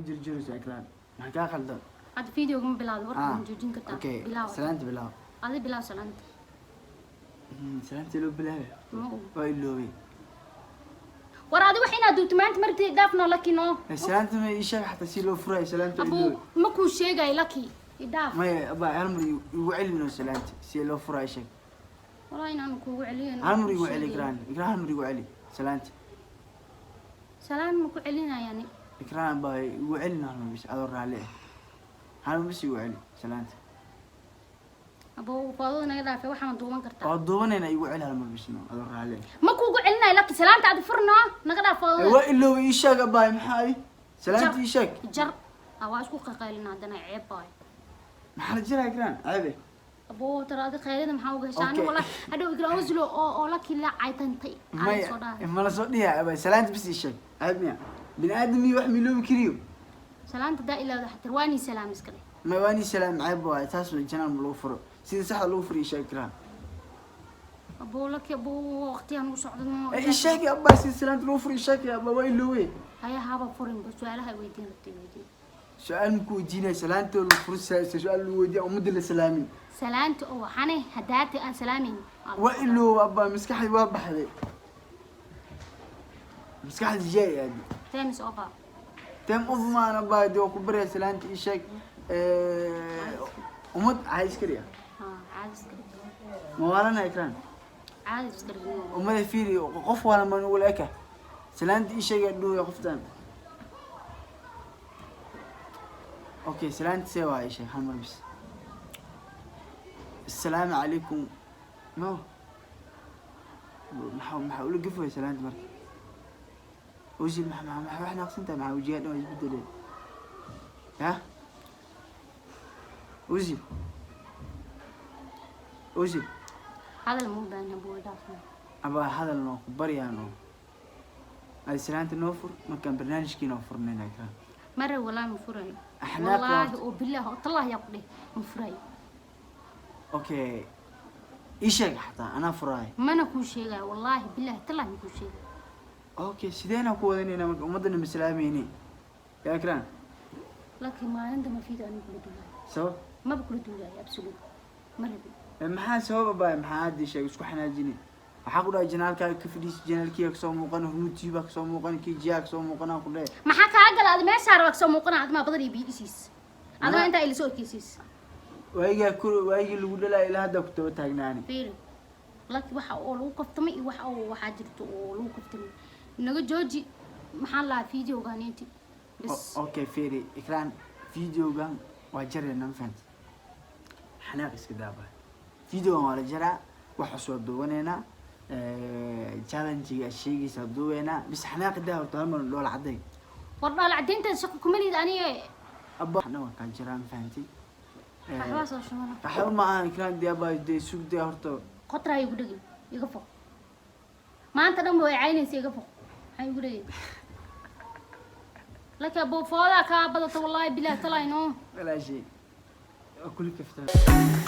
Jirjiraysa Ikraan, maxaa kaa qaldan? Hadda videoga ma bilaawda warka? Ah, ma joojin kartaa? Okay. Bilaaw. Salaanta bilaaw. Adi bilaaw salaanta. Salaanta loo bilaabay? Ma og. Waa iloobay. War adi wax inaad duubto maanta marti dhaafno, Laki, no. Salaanta ma ii sheeg xataa si loo furayo salaanta? Abu, iloobay. Ma kuu sheegayo, Laki, idhaaf. Maya abaa, hal mar igu celino salaanta si loo furayo, sheeg. Walaa inaanu kuugu celiyo. Hal mar igu celi, Ikraan. Ikraan, hal mar igu celi salaanta. Salaan ma ku celinayani. Ikraan baa igu celino hal mar bis, adoo raalli ah, hal mar bis igu celi salaanta. Abo, foodada naga dhaafay, waxaan duuban kartaa. Waa duubanayna, igu celi hal mar bis, no, adoo raalli ah. Ma kuugu celinayo, Laki, salaanta adi furno, naga dhaaf foodada. Waa iloobay, ii sheeg abaay, maxaa adi? Salaanta ii sheeg. Jar. Ah, waa isku qaqaylina haddana, ceeb baay. Maxaa la jiraa, Ikraan? Ceebe. Abo, tara adi khayrada maxaa uga heshaa? Okay. Ani walaa hadhow Ikraan Oslo oo Laki la caytantay ala Maya. soo dhahay. Ma la soo dhihi abaay, salaanta bis ii sheeg. Ceeb miya? Bini aadam iyo wax miloobi kariyo. Salaanta daa ilaawda xatar, waanii salaam iska dheh. Ma waani salaam, ceeb waay taas. Way janaan ma lagu furo? Sida saxda lagu furo ii sheeg, Ikraan. Abo, Laki, abo, waqtiyan u socdo. Ii sheeg abaay, sida salaanta lagu furo ii sheeg abaa, waa iloobay. Haya, haba furin ba, su-aalaha weydiin rabtay weydiin. Su-aal maku weydiinaya? Salaanta lagu furo su-aal lagu weydiiya, ummadda la salaamin. Salaanta oo waxane hadaata aan salaamin. Waa ilooba abaa, maskaxdii waa baxday, maskaxdii jaay aadi. Time is over. Time over maan abaa, dee waa ku baraya, salaanta ii sheeg. Ummad caadi iska dhiga. Ha, caadi iska dhig. Ma waalana, Ikraan? Caadi iska dhig. Ummada fiiri, qof waalan baan ugula eka. Salaanta ii sheega dhuuya qoftan. Okay, salaanta see waa? Ii sheeg hal mar bis. Assalaamu calaykum. No, maxaa ula gafaya salaanta marka? Osil, maxaa wax naaqsan tahay? Maxaa wajigaa dhan waa isbedeleen? Ya Osil, Osil. Hadal ma u baahan, abo, dhaafna. Abaa, hadal noo ku baryaan oo ay salaanta noo fur, markaan barnaamijkii noo furnayna, Ikraan. Mara walaa ma furayo. Axnaaq. Wallaahi oo billaah oo tallaah yaa ku dheh, ma furayo. Okay, ii sheeg xataa, anaa furaayo. Mana kuu sheegayo, wallaahi billahi tallaah ma kuu sheegayo. Okay, sideenaa ku wadanayna marka? Ummaddana ma salaamayni yaa Ikraan. Laakiin maalinta ma fiido aniga kula duulaayo. Sabab? Maba kula duulaayo, absolute ma rabin. Maxaa sabab abaa? Maxaa hadda sheeg isku xanaajini? Waxaa ku dhahay channelkaaga ka fadhiisi, channelkiiga kasoo muuqan, Hormuud TV baa kasoo muuqan, KGA kasoo muuqan aan ku dhahay. Maxaa kaa gala adi? Meeshaa rabaa kasoo muuqana, admaa badan iyo biyo isiis admaa intaa ila soo ekeysiis. Waayigaa ku waayigii lagu dhalaya ilaa hadda ku daba taagnaani. Fiiri, laakiin waxa oo lagu kaftamay iyo waxa oo waxaa jirto oo lagu kaftamay, naga jooji. Maxaan lahaa videoganeeti bas. Okay, fiiri Ikraan, videogan waa jarayna, ma fahanti? Xanaaq iska daaba, videogan waa la jaraa, wax cusub duubaneynaa, challenge-ga sheegaysaa duubeynaa bis. Xanaaqi daa horta, hal mar dhoola cadday. War dhaal cadaynteeda shaqo kuma lihid aniga. Abba, dhan waa kaa jaraa, ma fahanti? Waxbaa soo shubana. Waxba ma ahan, Ikraan, dee abba, dee sug dee horta. Qotraa igu dhegin, iga foq. Maanta dhan ba way caynaysa, iga foq. Maxaa igu dhegin? Laakiin aboo, foodaa kaa badata, wallaahi bilahi talaa inoo. Walaashay, waa kuli kaftaa.